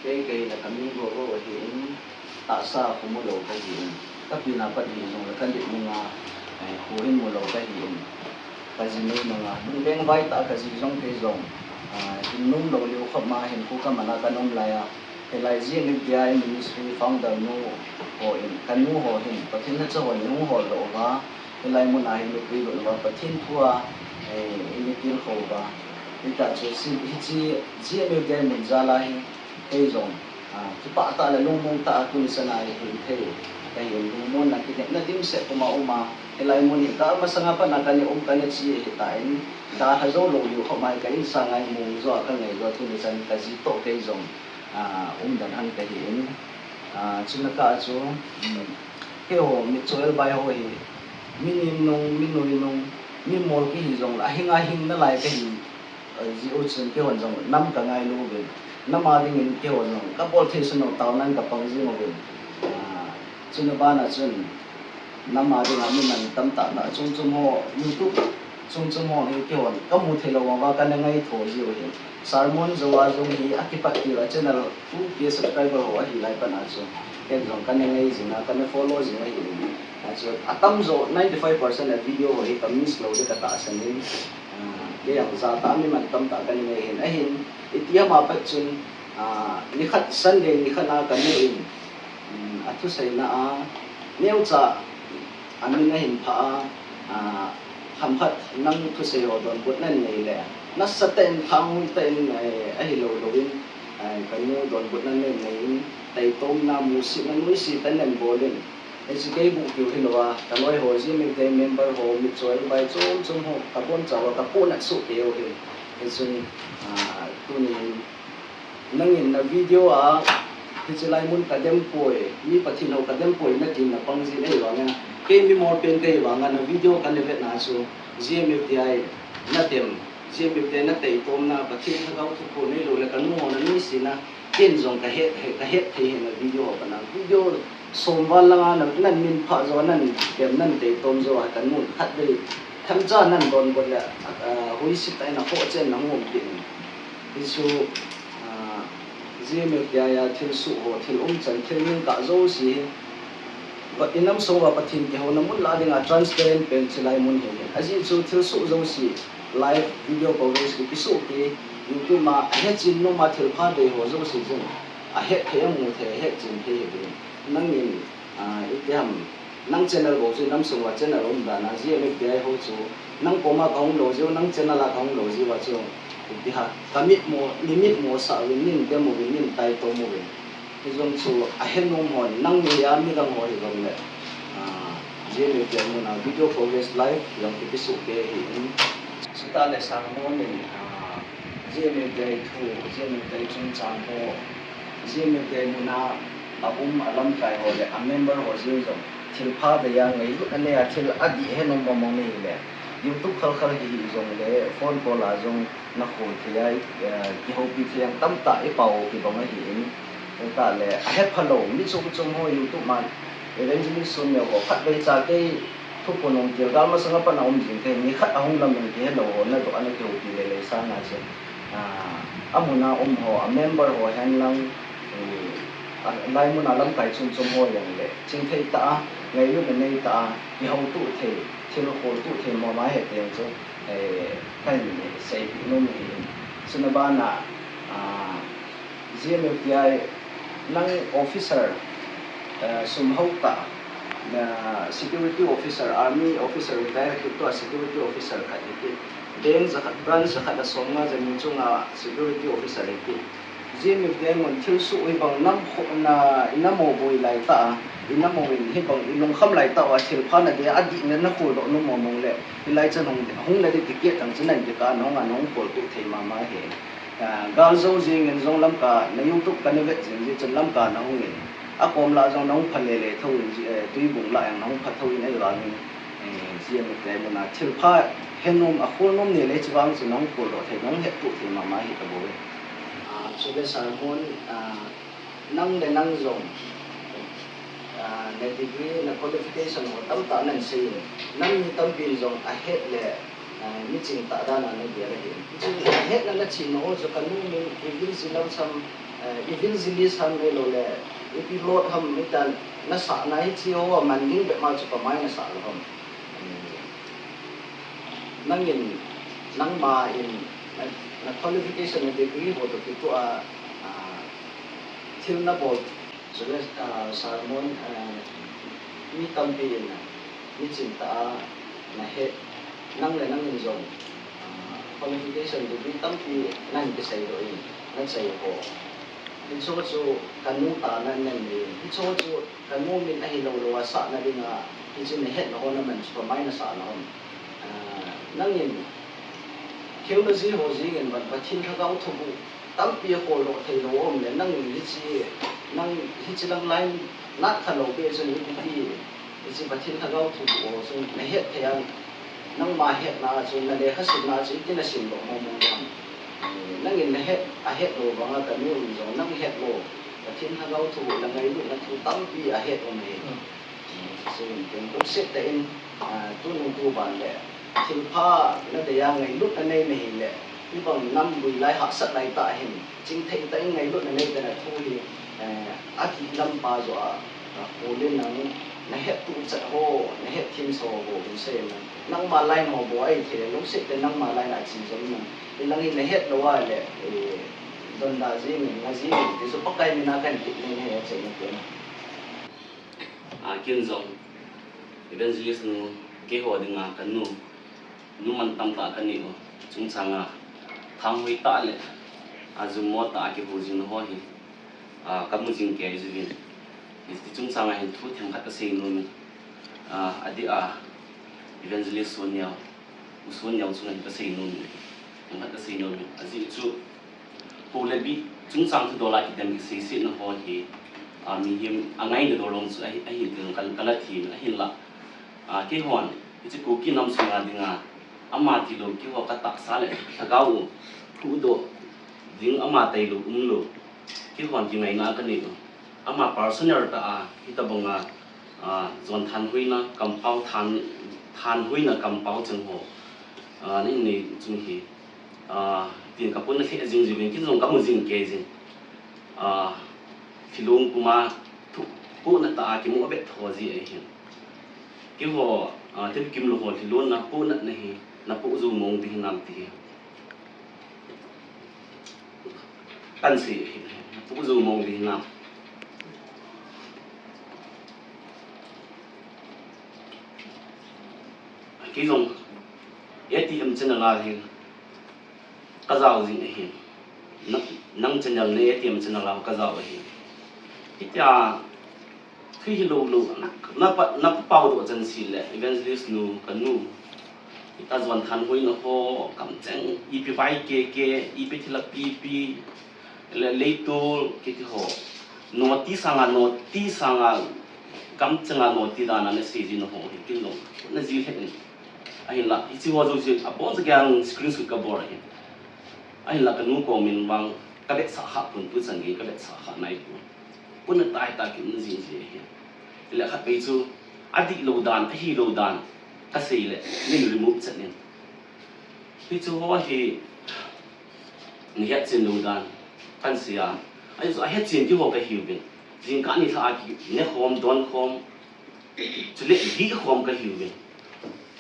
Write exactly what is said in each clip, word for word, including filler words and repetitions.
Kei, kei la ka min Roro ahi in, tahsa khu mu lou ka hi in, ka pi na pat hi jong la ka lit nunga, eh, khu hin mu lou ka hi in, ka ji nei nunga, lung leng vai ta ka ji jong kei jong, ah, hin nung lou liu khop ma hin khu ka mana ka nom lai a, hilai ji ni dia in ministry founder nu ho in, ka nu ho hin, Pathen na cha ho in hung hol lou va, hilai mun a hin lu pi lou va, Pathen thu a, eh, in i pil kho va, hita chu si, hi chi, ji mi dia mun ja la hi, Kei jong, ah, kipah tah le lungmong tah a tuni chan a hi hung thei. Ka hin lungmonna kinepna dimset puma um a, hilai mun hi ka masanga pat a ka ne um ka ne chi hi ta in, ka ha jou lou liu khop mai ka insang a i mu jo a ka ngai jo tuni chan ka ji toh kei jong, ah, um dan han ka hi in. Ah, chuna kah chu, um, keiho mi chol bai ho hi, mi nin nung, mi nui nung, mi mol kihi jong la, a hing a hing nalai ka hi, Ji u chun keihon jong nam ka ngailu uvin, nam a dingin keihon jong ka bol thei sun u tao nan ka pang jing uvin. Ah, chuna bana chun nam a dinga mi man tam tah tah chom chom ho, YouTube chom chom ho hi keihon ka mu thei lou vang uva ka na ngaitho ji u hi. Sermon jo a jong hi a kipat tiu a channel two K subscriber ho ahi lai pat a chu ken jong ka na ngai jing a, ka na follow jing ahi. A chu a tam jo ninety five percent a video ho hi ka miss lou ding ka tahsan in. Ah, kei jong jatah a mi man tam tah ka na ngai hin. Ahin, iti ham a pat chun, ah, nikhat Sunday nikhat a ka nu in, um, a thuseina a, neocha a min a hin pha a, ah, khamkhat nang thusei ho donbutna nei le, nasatah in, thangtah in, eh, ahi lou lou in, eh, ka nu donbutna nei nei in, taitomna, musitna, nuisatna nei bol in, Hiche kei buk kiu hilou a, ka loi ho, G M F D I member ho, mitcho bai chom chom ho, ka boncha uva, ka pohnat soh kei u hi. Hichun, ah, tunin, nangin na video a, hiche lai mun ka dem poi, mi Pathen ho ka dem poi, natin na pang jin ahivanga, kei mi mol pen ka hivanga, na video ka na vetna chu, G M F D I na dem, G M F D I na taitomna, Pathen thagau thu ko nei lou le ka nu ho na nuisatna, Ken jong ka het, he, ka het thei hi na video ho kana. Video som val langa na, nan min pha jo, nan dem, nan taitom jo, ha ka nun khat vei. Themcha nan donbut le, ah, huisit tah in a khochen na hung um kit in. Hichu, ah, G M F D I a thilsoh ho, thil umchan, thil ningkah jouse hi. But i nam sung uva Pathen kihouna mun lah dinga transparent pen chilai mun hi. Ajeh chu thilsoh jouse. Live video coverage kipe soh kei, YouTube a, ahetchen nom a thilpha dei ho jouse chun, ahet thei, amu thei, ahetchen thei hi ding. Nangin, ah, itiham, nang channel bou chu nam sung uva channel um dan a, G M F D I ho chu, nang koma kahung lou jiu, nang channel a kahung lou jiu a chu, itiham, ka mitmo, mi mitmo sah uvin, nin dem uvin, nin taitom uvin. Hijong chu ahet nom hon, nang mi a midang ho hijong le, ah, G M F D I mun a video coverage live jong kipe soh kei ahi in. Chutah le sermon in, ah, G M F D I thu, G M F D I chungchang ho, G M F D I mun a, a um a lamkai ho le a member ho jeng jong thilpha dei a ngailutna nei a thil adih he nom mong mong nei le YouTube khal khal hi hijong le phone call a jong na khol thei a, eh, kihoupi thei ang tamtah i pao kibang ahi in. Chutah le, ahet phalou, mi chom chom ho YouTube a, evangelist chom neo ho, khatvei cha kei thuphon hung til, gal masang a pat a um jing thei, nikhat ahung lam in kihelou ho, na doh a na kihoupi lele sanga chu. Ah, amun a um ho, a member ho hen lang, eh, a, lai mun a lamkai chom chom ho jong le, chingthei tah a, ngailutna nei tah a, kihoutuh thei, thil kholtuh thei mo ma he teng chu, eh, kahin seipeh nom ahi. Chuna bana, ah, G M F D I nang officer, eh, sum hou tah, na security officer, army officer retire kit tua security officer khat hi kit. Bank jakhat, branch jakhat a som nga jani chunga security officer hi kit. G M F D I mun thilsoh hibang nam kho na, i nam u boi lai tah a, i nam u in hibang i lungkham lai tah uva thilpha na dei a, adih na na kholdoh nom mong mong le, hilai chan hung, hung na ding ticket ang chan na in kikah a na hung a na hung kholtuh thei mama hi. Ah, gal jou jeng in jong Lamka na YouTube ka na vet jing jeh chun Lamka na hung in, akom lah jong na hung pha lele thou in, eh, Tuibung lah jong na hung pha thou in ahivangin, eh, G M F D I mun a thilpha he nom a khol nom nei le chuvang chu na hung kholdoh thei, na hung hettuh thei mama hi kabol e. Ah, chule sermon, ah, nang le nang jong, ah, na degree, na qualification ho tamtah nan sei in, nam mi tampin jong ahet le, ah, miching tah dan a na gel ahi. Hichun ahetna na chihna ho chu ka nu min, Evangelist Lalsam, Eh, evangelist ham ahilou le, ipi lot ham, hitia nasahna hiche ho a man ding bep ma chu kamai nasah lou ham. Eh, nangin, nangma in, na, na qualification, na degree ho toh kitoh a, ah, thil nabol. Chule, ah, sermon, ah, mi tampi in, ah, mi chingtah a nahet, nang le nangin jong, ah, qualification degree tampi nahin kisei doh in, nachai ho. Hicheho chu kanu tah a nahin nei in. Hicheho chu kanu min ahilou lou a sahna dinga, hiche nahetna ho naman chu kamai nasah lou ham. Ah, nangin theology ho jingin vang Pathen lhagao thuguh tampi a kholdoh thei lou um le, nang hiche, nang hiche lang line nat kha lou beh chun ipi, hiche Pathen lhagao thuguh ho chu nahet thei a, nangma hetna a chu, na lekha simna a chu iti nasim doh mong mong ham. Nangin nahet, ahet lou vanga kanu in jong nang het lou, Pathen lhagao thuguh le ngailutna thu tampi ahet um e. Chuin ken lungset tah in, ah, tunung tuban le thilpha nadei a ngailutna nei nahile, hibang nam gui lai hahsat lai tah hin, chingthei tah in ngailutna nei tana thu hi, eh, adih lam pa joh a, ah, Paul in nang nahet tuchat ho, nahet themsa ho bou hin sei in, nangma line ho bou ahithei le, lungset tah in nangma line a che jong in, hilang hi nahet lou a le, eh, donda jing in, nga jing in, ti chu Pakai mina kahin kit nei nahi achaina pen. Ah, ken jong evangelist nu, keiho dinga kanu, nu mantam tah kanei u, chungchanga thanghoi tah le, ah, jummo tah a kihu jing ho hi, ah, kamu jing kei jiuvin. Hiche chungchanga hin thu themkhat kasei nom in, ah, adeh a evangelist Suanneo, U Suanneo chunga hin kasei nom in, themkhat kasei nom in. Ajeh chu, Pu le Bi chungchang thudol a kidem kiseisetna ho hi, ah, mihem angaina dol jong chu ahi, ahi tin ka, kala them in ahinla. Ah, keihon, hiche Kuki nam sunga dinga, ama tilou keiho katahsa le lhagao u, huhdoh ding ama tailou umlou. Keihon kingaina kanei u. Ama personal tah a, hitobanga, ah, jon thanhoina kampao, than, thanhoina kampao cheng ho, ah, nahin nei chung hi, ah, tin kapuna lheh jing jiuvin, ken jong kamu jing kei jing. Ah, Thilong puma thu, pohnat tah a kimu abet tho ji ahin. Keiho, ah, Tepukim lou ho Thilong na pohnatna hi, napoh jou mong ding hinam ti hi. Kansei ahi, napoh jou mong ding hinam. Kei jong, A T M channel a hin kajao jing ahin. Nang, nang channel nei, A T M channel a kajao ahin. Hitia, thu hilou lou, na, napa, napaodoh chan seh le, evangelist nu, kanu. Hitia jon thanhoina ho, kamcheng, ipi vai keke, ipi thilha pipi, le, leitol, kiti ho. Noti sanga, noti sanga, kamchenga noti dan a nasei jing ho, hitin lou, najih lheh in. Ahinla, hiche ho jouse, aboncha keiin screenshot kabol ahin. Ahinla, kanu komin vang, kavetsah kha pon, tuchan gei kavetsah kha nai pon. Pohnat tah a kium jing ji ahin. Chule khatvei chu, adihlou dan, ahilou dan, kasei le, neihin remove chan in. Hiche ho hi, nahetchen lou dan, kansei a. Ajeh chu ahetchen keiho kahiuvin. Jingkah nilhah a kinekhom, donkhom. Chule dihkhom kahiuvin.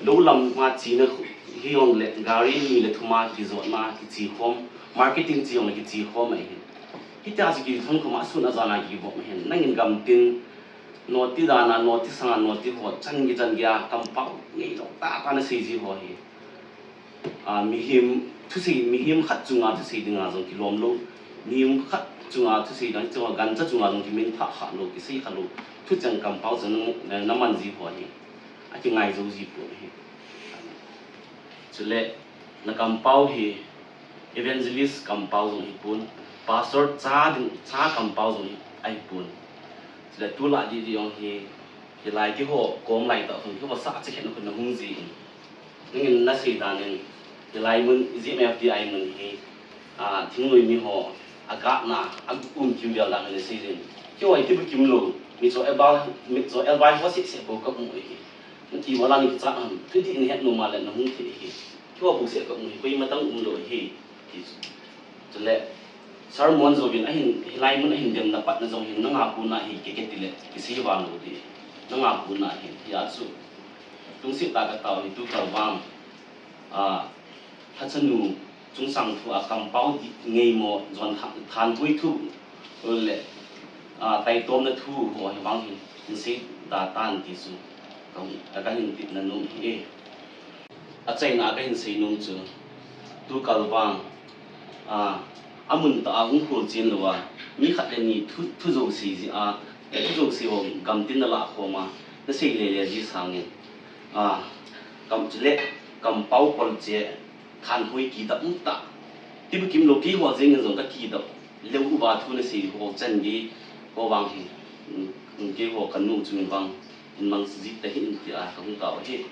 Lou lam ma chena hijongle, gari ni le thum a kijotna, kichekhom, marketing che jongle kichekhom ahin. Hitia chu kithon khom a sun a jan a kivop ahin. Nangin gamtin, noti dan a, noti sanga, noti ho, chan gei chan gei a, kampao, ngeilou tah tah a nasei ji ho hi. Ah, mihem thusei, mihem khat chunga thusei dinga jong kilom lou. Mihem khat chunga thusei dinga, chunga gancha chunga jong kiminthah kha lou, kisei kha lou. Thucheng kampao cheng na, naman ji ho hi. Akingai jou ji pon ahi. Chule, na kampao hi evangelist kampao jong hipon, pastor cha ding, cha kampao jong hi, ahipon. Chule, tulai didi jong hi, hilai keiho, kom lai tah khun, keiho sah chekhen khun nahung ji in. Nangin nasei dan in, hilai mun, G M F D I mun hi, ah, thingnoi mi ho, agatna, aum kimvel dan in nasei jin. Keiho hi Tepukim lou, mi cho elbai, mi cho elbai ho seh seh bou kaum u ahi. Nati mo la ni kichat ham, thudih nahet nom a le nahung thei ahi. Keiho bou seh kaum u ahi, koima dang umlou ahi, ti chu. Chule, Sermon jouvin ahin, hilai mun ahin demna patna jong hin nanga kona hi kei kati le kisei vang lou ding. Nanga kona hi, hia chu lungset tah a katao hi, tukal vang, a, lhachanu chungchang thu a kampao di, ngeimo, jon tha-, thanhoi thu le, a, taitomna thu ho hi vang hin, hin sei da tan ti chu ka, kahin tipna nom hi e. Achaina a kahin sei nom chu, tukal vang, a, amun tah a hung khol chen lou a, mi khat le ni thu, thu jouse jeh a, eh, thu jouse ho gamtin na lah khom a, na sei le le ji sangin, a, kam chule, kampao pol che, thanhoi kidap um tah. Tibukim lou keiho jeng in jong kakidap leu uva thu na sei ho chan gei ho vang hi, mm, keiho kanu chun vang, in mang ji tahih in tia kahung tao hi.